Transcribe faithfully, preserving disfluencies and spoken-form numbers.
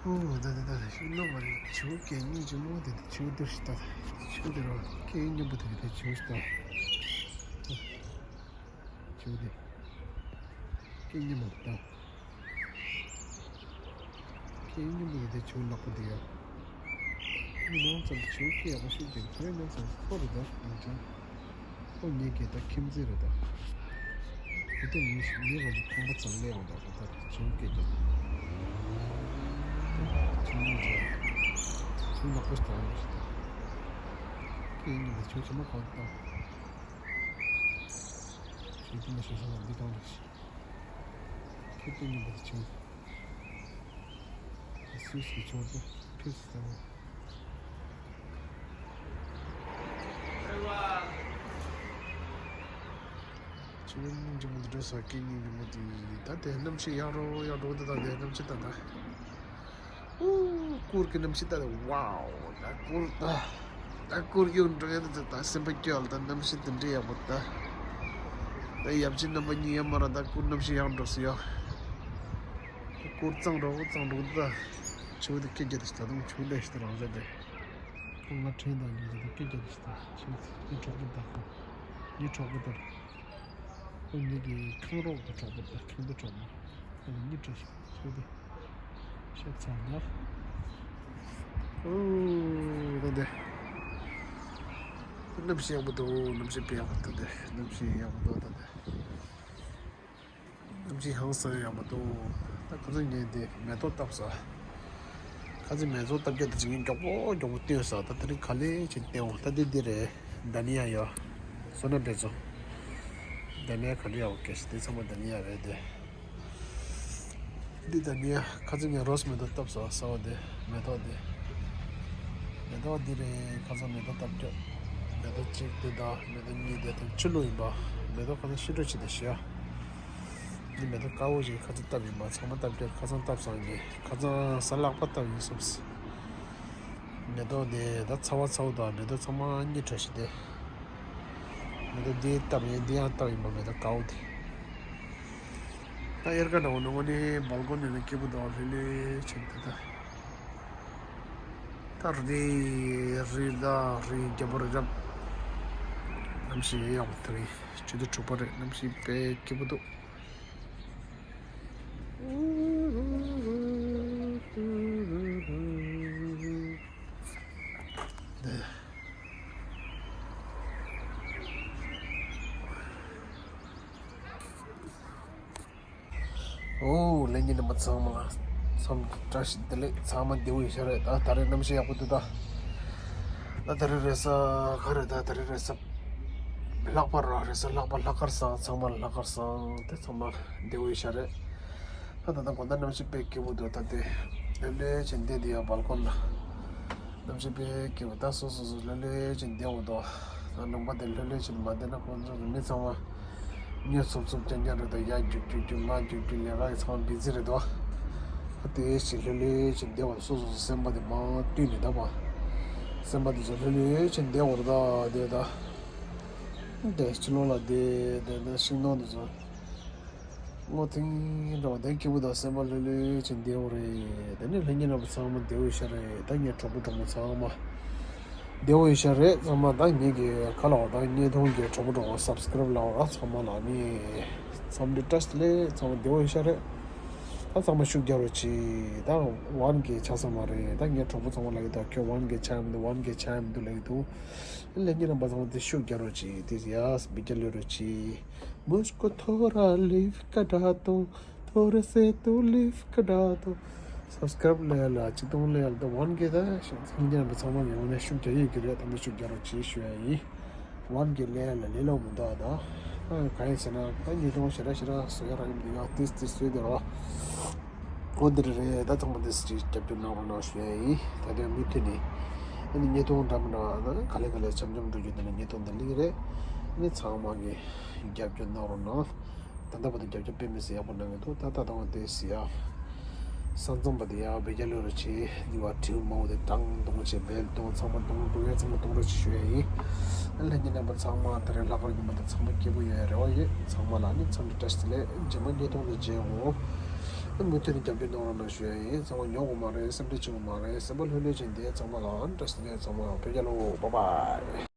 ཨོ་ད་ད་ད་ཤིང་ནགས་མ་རེད། བྱིའུ་སྐད་སྙན་ཅིག་མོ་དེ་དེ་བྱིའུ་དེ་ཞིག་ད། བྱིའུ་དེ་རོ་སྐད་སྙན་པོ་དེ་རེད། དེ་བྱིའུ་ཞིག་ད། བྱིའུ་དེ་སྐད་སྙན་མོ་ད། སྐད་སྙན་པོ་དེ་དེ་བྱིའུ་ནག་པོ་དེ་ཡ། མི་ནང་ཙམ་བྱིའུ་སྐད་ཡག་པོ་ཤོད་ཀྱི་དེ་ནང་ཙམ་ཁོ་རེད་ད་ཡང་ཅང་། ཁོ་ངེད་ཀྱི་ད་ཁྱིམ་མཚེས་རེད་ད། དེ་ལྟར་ངེད་ངེད་རང་གི་ཁང་པ་ཙམ་ལས་འོང་ད་ད་ད་བྱིའུ་སྐད་ཀྱང་། བྱིའུ་ནག་ཅིག་བྱིའུ་ནག་པོ་ཞིག་ད་ཡོང་ཞིག་ད། སྐད་སྙན་པོ་བྱིའུ་ཆེན་མོ་གང་ད། བྱིའུ་དེ་མ་ཤེས་ཤེས་ལ་འདི་གང་རེད། སྐད་སྙན་པོ་བྱིའུ། སུས་སུས་བྱིའུ་དེ་ཕེབས་སུ་ད། ཆུ་བོ་སྙིང་རྗེ་མོ་འདི་འདྲ་ས་སྐད་སྙིང་རྗེ་མོ་འདི་ད་དེ་གནམ་གཤིས་ཡག་རོ་ཡག་རོ་ད་ད་དེ་གནམ་གཤིས་ད་ད། ཨུ་གུར་གྱི་གནམ་གཤིས་ད་ད་ཝའོ་ད་གུར་ད་ད་གུར་གཡུག་འགྲོ་ཡ་ད་ད་སེམས་པ་སྐྱོ་ལ་ད་གནམ་གཤིས་འདི་འདྲ་ཡག་པོ་ད། ད་ཡབ་ཆེན་རྣམ་པ་གཉིས་ཡ་མ་ར་ད་གུར་གནམ་གཤིས་ཡག་འགྲོ་སི་ཡ། གུར་གཙང་རོ་གཙང་རོ་ད། ཆུ་བོ་ད་སྐད་རྒྱག་ད་ད་དུང་ཆུ་བོ་ལས་ཤི་ད་རང་ཟེར་ད། ཁོང་ང་ཁྲིན་དང་ཉིན་དེ་དུ་སྐད་རྒྱག་དུ་ཞིག་ད་ཤིང་ཚིག་ངའི་གྲོགས་པོ་དག་ཁོང་ངའི་གྲོགས་པོ་དར། ཁོང་ངེད་ཀྱི་ཁང་རོགས་དང་གྲོགས་པོ་དར་ཁང་པའི་གྲོགས་མོ། ཁོང་གཉིས་གྲོགས་ཤིག་ཚོ་དེ་ཤ་ཚ་ན། ཨོ་ད་དེ་གནམ་གཤིས་ཡག་པོ་འདུག་གནམ་གཤིས་དཔེ་ཡག་པོ་འདུག་དེ་གནམ་གཤིས་ཡག་པོ་འདུག་ད་དེ། གནམ་གཤིས་ཧང་སང་ཡག་མ་འདུག་ད་ཁ་སང་ངས་འདི་མེ་ཏོག་བཏབ་ས། ཁ་སང་མེ་ཏོག་བཏབ་རྒྱུ་དེ་ཅིག་མགྱོགས་པོ་མགྱོགས་པོ་བཏོན་ས། ད་དེ་རིང་ག་ལེ་ཅིག་བཏོན་འོང་། ད་འདི་འདི་རེད། དཱ་ནི་ཡ་ཡོ། སོ་ན་འབྲས་བཙོ། དཱ་ནི་ཡ་ག་འདྲ་ཡག་པོ་སྐྱེས་ཤག་དེ་ཚང་མ་དཱ་ནི་ཡ་རེད་དེ། འདི་དཱ་ནི་ཡ་ཁ་སང་ངས་རོ་སི་མེ་ཏོག་བཏབ་ས་གསར་པ་དེ་མེ་ཏོག་དེ། མེ་ཏོག་འདི་རེད། ཁ་སང་མེ་ཏོག་བཏབ་རྒྱུ། མེ་ཏོག་གཅིག་འདི་དང་མེ་ཏོག་གཉིས་དེ་དང་ཕྱི་ལོ་ཡིན་པ། མེ་ཏོག་ཁ་སང་ཤི་འགྲོ་ཆེ་དེ་ཤི་ཡ། འདི་མེ་ཏོག་དཀར་པོ་ཞིག་ཁ་སང་བཏབ་ཡིན་པ། ཚང་མ་བཏབ་རྒྱུ་ཁ་སང་བཏབ་སོང་གི། ཁ་སང་གཟའ་ལྷག་པ་བཏབ་ཡིན་བསམས། མེ་ཏོག་འདི་ད་ཚ་བ་ཚ་བོ་དང་མེ་ཏོག་ཚང་མ་གཉིས་འཕྲོད་ཤི་དེ། མེ་ཏོག་འདི་བཏབ་ཡིན། འདི་ཡང་བཏབ་ཡིན་པ། མེ་ཏོག་དཀར་པོ་དེ། ད་དབྱར་ཁ་འདྲ་བོ་ནང་ནས་སྦལ་ཀོ་ནི་ནས་སྐྱིད་པོ་འདུག་ལྷོད་ལྷོད་བྱས་འདུག་ད་ད་རི་རི་ད་རི་རྒྱབ་རི་རབ། གནམ་གཤིས་ཡག་པོ་འདུག་ཆུ་ཚོད་དྲུག་པ་རེད། གནམ་གཤིས་དཔེ་སྐྱིད་པོ་འདུག་ཨོ་ལྷན་རྒྱས་རྣམ་པ་ཚང་མ་ལ་འཚམས་འདྲི་བཀྲ་ཤིས་བདེ་ལེགས། ཚང་མ་བདེ་པོ་ཡོད་ཤག་རེད། ད་ད་རེས་གནམ་གཤིས་ཡག་པོ་འདུག་ད་ད་རེས་རེས་གཟའ་ག་རེ་ད་ད་རེས་རེས་གཟའ་ལྷག་པ་ར་རེས་གཟའ་ལྷག་པ། ལྷག་དཀར་བཟང་། ཚང་མ་ལ་ལྷག་དཀར་བཟང་། དེ་ཚང་མ་བདེ་པོ་ཡོད་ཤག་རེད། ད་ད་ད་དགོང་དག་གནམ་གཤིས་དཔེ་སྐྱིད་པོ་འདུག་ད་དེ་ལྷོད་ལྷོད་བྱས་བསྡད་དེ་ཡ་སྦལ་ཀོ་ནི་ལ། གནམ་གཤིས་དཔེ་སྐྱིད་པོ། ད་སོ་སོ་སོ་ལྷོད་ལྷོད་བྱས་བསྡད་འོ་དོ། ད་ལུང་པ་དེ་ལྷོད་ལྷོད་བྱས་མ་བསྡད་ན་ཁོང་ཚོ་གི་མི་ཚང་མ་ཉོ་ཚུབ་ཚུབ་རྐྱང་རྐྱང་རེད་དོ། ཡར་རྒྱུག་རྒྱུག་རྒྱུག་མར་རྒྱུག་རྒྱུག་ལས་ཀ་གི་ཚང་མ་བི་ཛི་རེད་དོ། ད་དེ་བྱས་ལྷོད་ལྷོད་བྱས་བསྡད་འོ་དོ། སོ་སོ་སོ་སེམས་པ་དེ་མར་བཏུལ་ནས་ད་པ། སེམས་པ་དེ་ཚོ་ལྷོད་ལྷོད་བྱས་བསྡད་འོ་དོ། ད་དེ་ད་དེ་ཕྱི་ལོགས་ལ་དེ་དེ་ད་ཤིང་སྡོང་དེ་ཚོ། སྔོ་ཐིང་འདྲ་བ་དེ་སྐྱིད་པོ་དང་སེམས་པ་ལྷོད་ལྷོད་བྱས་བསྡད་འོ་རེད། དེ་ནས་ལྷན་རྒྱས་རྣམ་པ་ཚང་མ་བདེ་པོ་ཡོད་ཤག་རེད། ད་ངའི་གྲོགས་པོ་གྲོགས་མོ་ཚང་མ་བདེ་པོ་ཡོད་ཤག་རེད། ཚང་མ་ད་ངེད་ཀྱི་ཁ་ལ་བ་ད་ངེད་ཐོང་གི་གྲོགས་པོ་གྲོགས་མོ་སབ་སི་ཀ་རབ་ལ་བ་ད་ཚང་མ་ལ་ནི་འཚམས་འདྲི་བཀྲ་ཤིས་བདེ་ལེགས། ཚང་མ་བདེ་པོ་ཡོད་ཤག་རེད། ད་ཚང་མ་ཤུགས་རྒྱག་རོགས་གྱིས། ད་ཝན་གེ་ཆགས་ས་མ་རེད། ད་ངའི་གྲོགས་པོ་ཚང་མ་ལ་ཡོད་ད་ཁྱོད་ཝན་གེ་ཆགས་མི་འདུག་ཝན་གེ་ཆགས་མི་འདུག་ལ་ཡོད་འདུག་ལྷན་རྒྱས་རྣམ་པ་ཚང་མ་དེ་ཤུགས་རྒྱག་རོགས་གྱིས། དེ་ཡ་སྦི་རྒྱ་ལོས་རོགས་གྱིས། मुझको थोड़ा लिफ्ट कटा दो, थोड़े से तो लिफ्ट कटा दो। སབ་སི་ཀ་རབ་ལ་ཡ་ལ་གཅིག་སྟོང་ལ་ཡ་ལ་ད་ཝན་གེ་ད་ཤིང་སང་རྒྱ་རྣམ་པ་ཚང་མ་ཡོང་ནས་ཤུགས་རྒྱག་ཡོད་ཀྱི་རེད། ད་མི་ཤུགས་རྒྱག་རོགས་གྱིས་ཞུ་ཡ་ཡིན། ཝན་གེ་ལ་ཡ་ལ་ལས་སླ་པོ་མི་འདུག་ད་གང་ཡིན་ཟེར་ན་ད་ཉིས་སྟོང་ཞེ་དྲག་ཞེ་དྲག་བཟོ་ཡ་རག་གི་མི་འདུག་ཡ་ཏིས་ཏིས་བཟོས་དེ་རོ། འོ་འདི་རེད། ད་ཚང་མ་འདི་ཅིག་རྒྱབ་སྐྱོར་གནང་རོགས་གནང་ཞུ་ཡ་ཡིན། ད་ལྟའི་མུ་མཐུད་ནས་ཨ་ནི་བརྙན་ཐུང་འདྲ་མི་འདྲ་ཨ་ནི་ག་ལེ་ག་ལེ་འཆམ་འཆམ་འགྲོ་རྒྱུ་འདི་ནི་བརྙན་ཐུང་འདི་ལིང་རེད། ཨ་ནི་ཚང་མ་གིས་རྒྱབ་སྐྱོར་གནང་རོགས་གནང་། ད་ལྟ་བར་དུ་རྒྱབ་སྐྱོར་དཔེ་མི་སྲིད་ཡག་པོ་གནང་གི་འདུག་ད་ལྟ་དང་དེ་སི་ཡ་ས་མཚམས་པ་དེ་ཡ་བེ་རྒྱ་ལོས་རོགས་བྱེད། འདི་བ་དྲིལ་མང་བོ་དེ་གྲངས་གཏོང་བྱེད་བེལ་གཏོང་ཚང་མ་གཏོང་གཏོང་ཡ་ཚང་མ་གཏོང་རོགས་བྱེད་ཞུ་ཡ་ཡིན། ཨ་ལྷན་རྒྱས་རྣམ་པ་ཚང་མ་ད་རེས་ལྷག་པར་ཉིན་མོ་དེ་ཚང་མ་སྐྱིད་པོ་ཡོད་ཡ་རེ་བ་ཡོད། ཚང་མ་ལ་ནི་འཚམས་འདྲི་བཀྲ་ཤིས་བདེ་ལེགས། རྗེས་མ་བརྙན་ཐུང་ནས་མཇལ་འོང་། མུ་མཐུད་ནས་རྒྱབ་སྐྱོར་གནང་རོགས་གནང་ཞུ་ཡ་ཡིན། ཚང་མ་ཉོབ་དགོས་མ་རེད། སེམས་ཁྲལ་བྱེད་དགོས་མ་རེད། སེམས་པ་ལྷོད་ལྷོད་བྱས་བསྡད། ཚང་མ་ལ་བཀྲ་ཤིས་བདེ་ལེགས། ཚང་མ་ལ་བོད་རྒྱལ་ལོ། བྷའི་བྷའི།